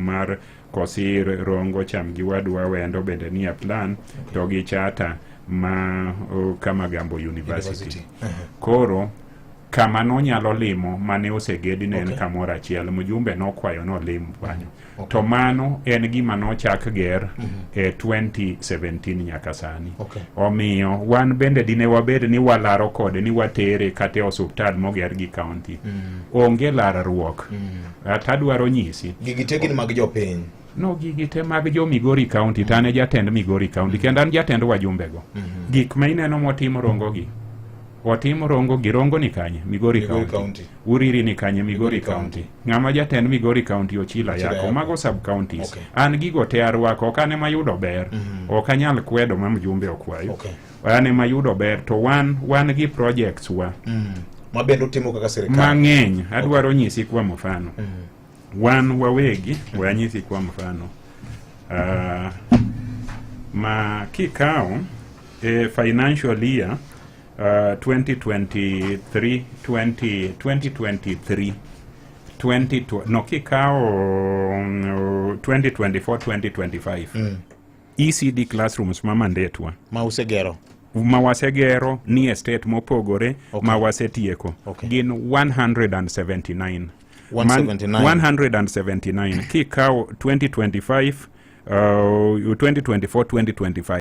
mar Kosir, Rongo, Cham gi Wadwa, Wendo bende nie plan to gi Chata ma Kamagambo University. University. Koro kama nonyalo limo mane osegedi ne en kamoro achiel, mjumbe nokwayo nolim kanyo. To mano en gima nochak ger e 2017 nyaka sani. Omiyo wan bende dine wabed ni walaro kode ni watere kata e osuptal moger gi county. Onge larruok. Tadwaro nyisi. Gigi te gin mag jopiny. No, gigi te mag jo Migori County, to an e jatend Migori County kendo an jatend wajumbe go. Gik ma ineno motimo Rongo gi, otim Rongo gi, Rongo ni kanye? Migori Migori County. County. Uriri ni kanye? Migori Migori County. Ng'ama jatend Migori County? Ochila Ochila Yako. Yako. Mago sub counties. An gigo te arwako, ok an ema yudo ber. Ok anyal kwedo ma mjumbe okwayo. An ema yudo ber to wan gi projects wa Ma bende utimo kaka sirikal. Mang'eny. Adwaro nyisi kwa mfano. Wan wawegi, we anyisi kwa mfano. Ma kikawo e financial year 2023 20, 2023 20, no, kikawo 2024 2025 ECD classrooms ma mandate wa Ma usegero. Ma wasegero ni e state mopogore ma wasetieko gin 179. 179. 179 kikawo 2025, 2024 2025.